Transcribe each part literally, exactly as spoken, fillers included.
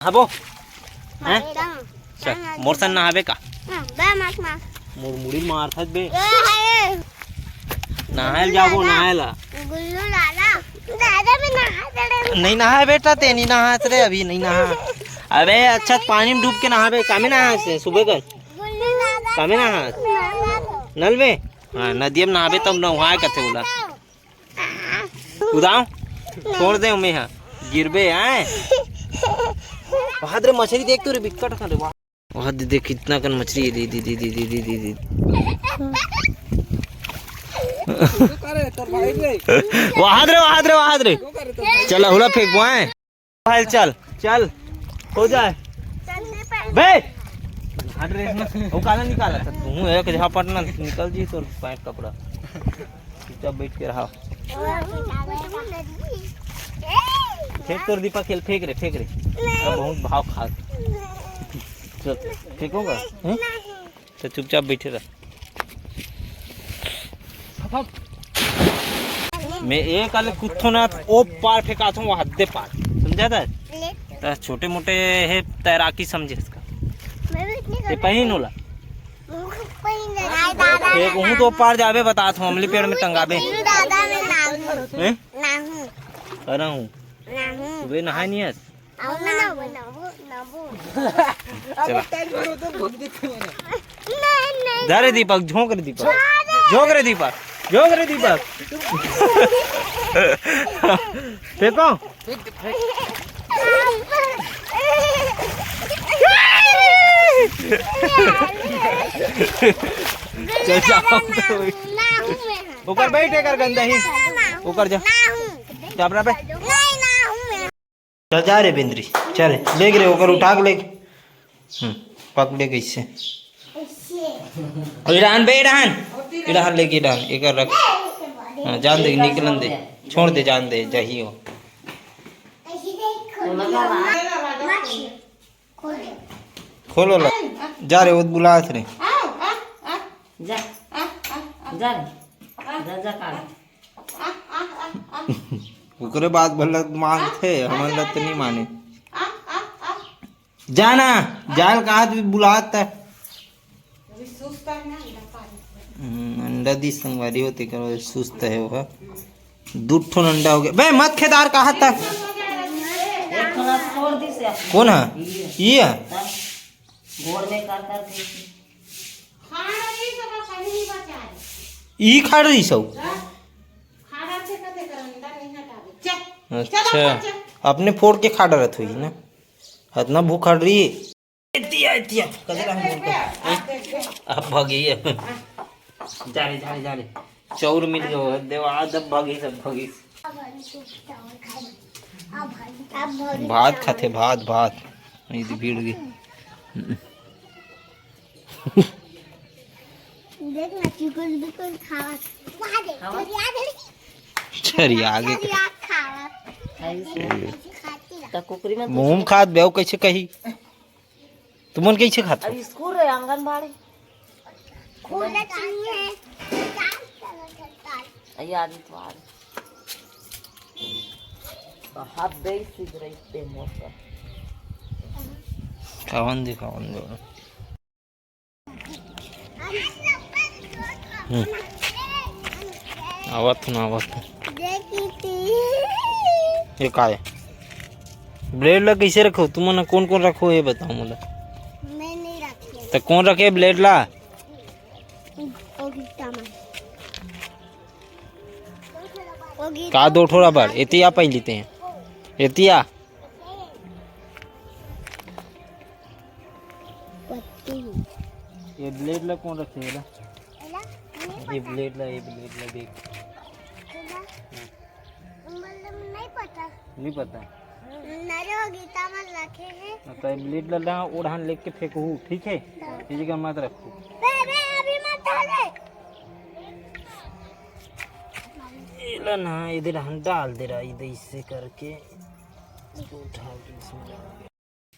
हबो। हैं? मारता हूँ। चल, मोर सन नहाबे का? हाँ, बे, मार, मार। मोर मुड़ी मारथस बे। ए, हाय। नहाए ल जाबो, गुल्लू दादा। नहाए ला। गुल्लू दादा। दादा, मैं नहा चढ़े हूँ। नहीं नहाए बेटा, ते नहीं नहात रे, अभी नहीं नहा। अबे अच्छा, पानी में डूब के नहाबे, कामे नहात से सुबह कर। गुल्लू दादा। कामे नहात? नहा लो। नल में? हाँ, नदिया में नहाबे तब नहाए कथे ओला। कूदाओ, छोड़ दे ओमे हा, गिरबे आए। वहाद रे मछली देख तो रे, बिकट खा रे, वाह। वहाद दे, देख कितना कन मछली है, दे, दे, दे। वहाद रे, वहाद रे, वहाद रे। चल, हुला फेंकबो आए। भाई चल, चल, हो जाए। बे, हट रे, वो काला निकाला था तू, एक झापट ना निकल जी तोर पैंट कपड़ा। चुपचाप बैठ के रहा। फेंक तोर दीपक खेल, फेंक रे, फेंक रे। अब बहुत भाव खा। चल, फेंकोगा? हैं? तो चुपचाप बैठे रह। मैं एक आले कुत्थो ना ओ पार फेंकाथों, वो हद्दे पार। समझा था? तो छोटे मोटे है तैराकी समझे इसका। मैं भी इतनी ये कर पहन होला। पहन ले। दादा, फेंक हूँ तो पार जाबे, बता थो अमली पेड़ में टंगाबे। दादा, मैं नहाऊँ। हैं? नहाऊँ। करा हूँ। नहाऊँ। सुबह नहाए नहीं आज? चला। जा रे दीपक, झोंक रे दीपक, झोंक रे दीपक, झोंक रे दीपक। फेंको। चल जाओ। ऊपर बैठ, एकर गंदा ही। ऊपर जा। चापरा पे। चल जा रे बेंदरी, चल, लेग रे, ओकर उठा के लेग। हम्म, पकड़े कैसे? इड़ान बे, इड़ान। इड़ान लेके इड़ान, एकर रख। हाँ, जान दे, निकलन दे। छोड़ दे, जान दे, जाही हो। खोलो ला। जा रे, वो बुलात रे। जा। जा रे। जा, जा, काट। ओकरे बात भला मानथे, हमन ला तो नहीं माने। जाना, जाल कहा तू बुलात है। हम्म, अंडा दी संगवारी हो, तेकर सुस्त है वो। दू ठो अंडा हो गया। बे, मत खेदार कहा था। एक ठो छोड़ दी से। कौन है? ये। ये है? गोड़ में कर कर दे। ई खा रही सौ। अच्छा, अपने फोड़ के खा डरत हुई ना। इतना भूख खा रही। एतिया, एतिया, कचरा में बोल के। अब भागी है। जा रे, जा रे, जा रे। चौर मिल गयो है, देवा, अब भागी सब भागी। भात खाथे, भात, भात। ये तो भीड़ गई। देख ना, चिकन बिकन खावत। वहाँ देख, खावत? चरिया दे। चरिया आगे। चरिया खावत। खाई से। खाती रह। त कुकरी में मुंह में खात बेव कैसे कही? तुमन कैसे खात हो? अब स्कूल रहे, आंगनबाड़ी। खुला चुन्नी है। अरे आदि तो आ रही। तो हाथ दे सीध रही ते मोर पर। खावन दे, खावन दे। हम्म। आवत हूँ ना, आवत हूँ। ये का है? ब्लेड ला कैसे रखो? तुमन कौन कौन रखो, ये बताओ मोला। मैं नहीं रखी। तो कौन रखे ब्लेड ला? वो गीता माँ। वो गीता का दो ठो रबर, एतिया पहली ते हैं। एतिया। पत्ती। ये ब्लेड ला कौन रखे एला? एला? ये ब्लेड ला, ये ब्लेड ला देख। एला? मतलब नहीं पता। नहीं पता? नरे वो गीता मन रखे हैं। हाँ, तो ये ब्लेड ला, ला ओढ़ान लेके फेंकहू, ठीक है? हाँ। ये जगह मत रखू। बे, बे, अभी मत डाले। एला ना इधर हम डाल दे रहा, इधर इससे करके इसको उठा के इसमें डाल दे।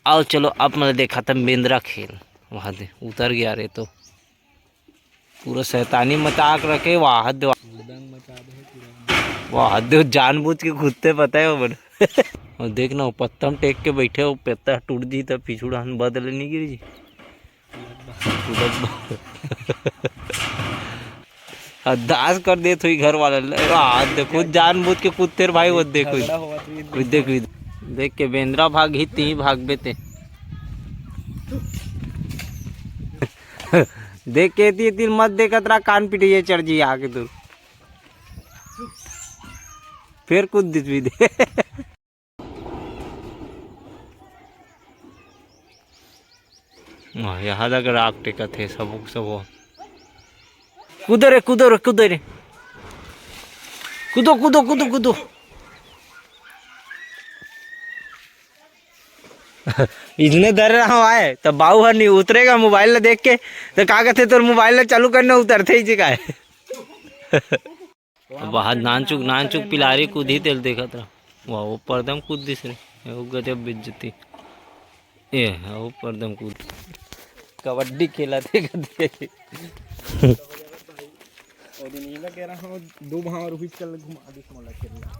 आओ चलो, आप मतलब देखा था बेंदरा खेल, वहाँ दे उतर गया रे तो पूरा शैतानी मजाक रखे, वाह दे, वाह दे, जानबूझ के खुद से पता है वो बन। अउ देख ना, वो पत्ता म टेक के बइठे, वो पत्ता टूट जी त पिछू डाहन बदले नइ गिर जी। अरदास कर देत होही घर वाला ल। आ, देखो, जानबूझ के कूदथे रे भाई, वो देखो। झगड़ा होवत रही। वो देख, वो देख के बेंदरा भागही, तिही भागबे ते। देख के एती, एती मत देखत रहा, कान पिटइया चढ़ जी आके तोर। फेर कूद दिस भी दे। वाह, यहाँ तक राख टेकत हे, सबो के सबो। कूदो रे, कूदो रे, कूदो रे। कूदो, कूदो, कूदो, कूदो। इसने धर रहा हूँ आए, त बाऊ हर नहीं उतरेगा मोबाइल ला देख के, त का कहते तोर मोबाइल ला चालू करना उतरते ही जी का है। बाहर नानचुक, नानचुक पिलारी कूदही तेल देखत रहा। वाह, वो पर्दम कूद दिस रे। वो गजब बेइज्जती। ए, वो पर्दम कूद। कबड्डी खेलत हे, कबड्डी। वो दिन इला कह रहा हूँ, दो भाव रुपये चल घुमा दिस मोला खेलना।